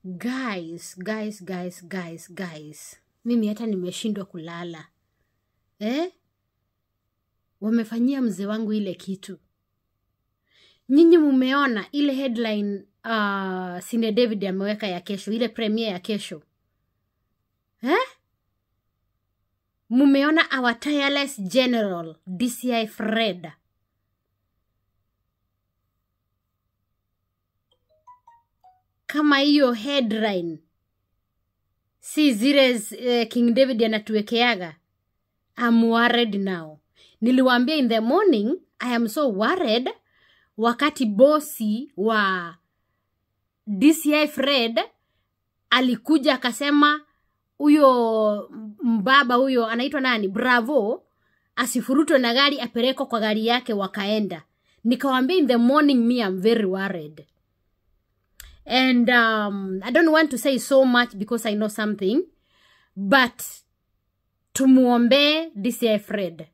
Guys, guys, guys, guys, guys. Mimi hata nimeshindwa kulala. Eh? Wamefanyia mzee wangu ile kitu. Nyinyi mumeona ile headline Sine David ameweka ya kesho, ile premiere ya kesho. Eh? Mumeona our tireless general DCI Fred. Kama hiyo headline si zile King David anatuwekeaga. I'm worried now. Niliwaambia in the morning I am so worried wakati bosi wa DCI Fred alikuja akasema huyo mbaba huyo anaitwa nani, Bravo, asifurutwe na gari, apelekwe kwa gari yake, wakaenda. Nikawaambia in the morning me I'm very worried. And I don't want to say so much because I know something, but tumuombe DCI Fred.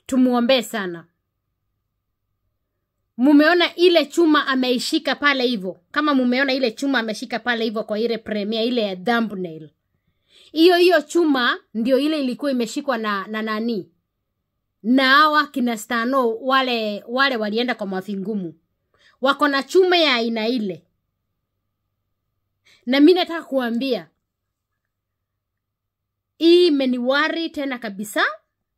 Tumuombe sana. Mumeona ile chuma ameishika pale hivo. Kama mumeona ile chuma ameshika pale hivo kwa ile premiere, ile ya thumbnail. Iyo hiyo chuma ndio ile ilikuwa imeshikwa na nani? Na hawa kina Stano wale walienda kwa mafingumu. Wako na chuma ya aina ile. Na mimi nataka kuambia hii imeniwari tena kabisa,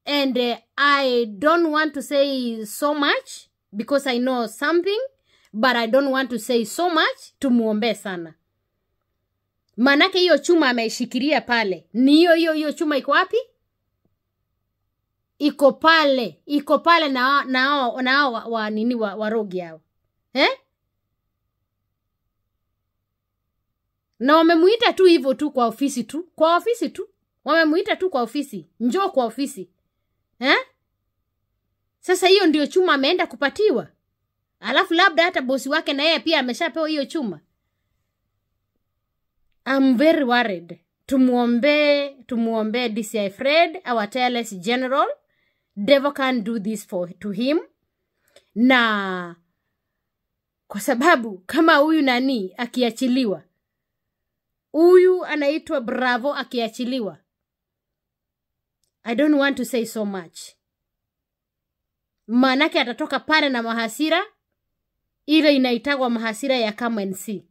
and I don't want to say so much because I know something, but I don't want to say so much. Tumuombe sana. Manake hiyo chuma ameishikilia pale. Ni hiyo hiyo hiyo chuma iko wapi? Iko pale. Iko pale na wa nini wa rogi hao. Eh? Na wamemuita tu hivyo tu kwa ofisi tu. Kwa ofisi tu. Wamemuita tu kwa ofisi. Njoo kwa ofisi. Eh? Sasa hiyo ndio chuma ameenda kupatiwa. Alafu labda hata bosi wake na yeye pia ameshapewa hiyo chuma. I'm very worried. Tumuombe DCI Fred, our tireless general. Devil can't do this to him. Na kwa sababu kama huyu nani akiachiliwa, huyu anaitwa Bravo akiachiliwa, I don't want to say so much. Manake atatoka pale na mahasira ile inaitagwa mahasira ya come and see.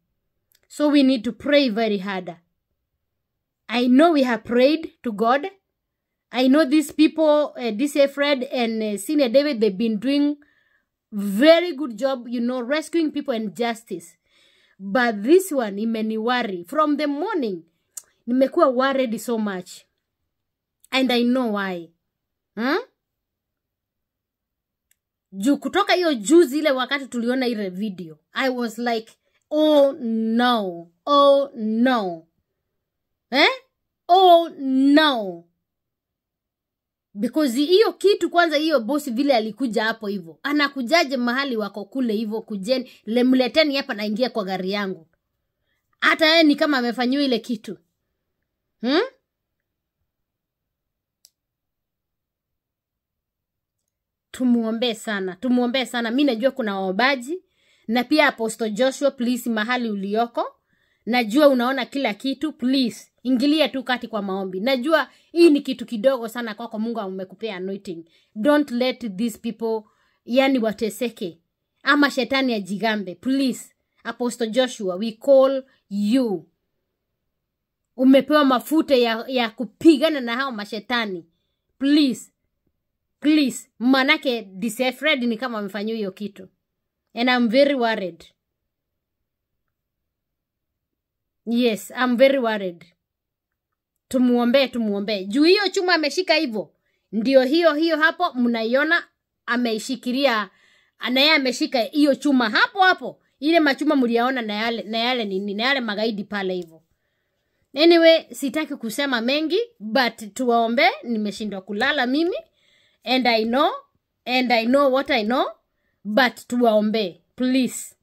So we need to pray very hard. I know we have prayed to God. I know these people, DCI Fred and Senior David, they've been doing very good job, you know, rescuing people and justice. But this one imeniwari. From the morning, nimekuwa worried so much. And I know why. Juu kutoka hiyo juzi ile wakati tuliona ile video, I was like, oh no, oh no. Eh? Oh no. Because hiyo kitu kwanza, hiyo bosi vile alikuja hapo hivyo. Anakujaje mahali wako kule hivyo, kujeni, lemleteni hapa naingia kwa gari yangu. Hata yeye ni kama amefanyiwa ile kitu. Tumuombe sana, tumuombe sana. Mimi najua kuna waombaji, na pia Apostle Joshua, please, mahali ulioko, najua unaona kila kitu, please ingilia tu kati kwa maombi. Najua hii ni kitu kidogo sana kwako, Mungu amekupea anointing. Don't let these people yani wateseke ama shetani ajigambe. Please Apostle Joshua, we call you. Umepewa mafuta ya kupigana na hao mashetani. Please. Please, manake DCI Fred ni kama amefanywa hiyo kitu. And I'm very worried. Yes, I'm very worried. Tumuombe, tumuombe. Juu hiyo chuma ameshika hivyo. Ndio hiyo hiyo hapo mnaiona ameishikilia, na yeye ameshika hiyo chuma hapo hapo. Ile machuma mliyaona na yale nini, na yale magaidi pale hivyo. Anyway, sitaki kusema mengi, but tuwaombe. Nimeshindwa kulala mimi. And I know what I know, but tuwaombe, please.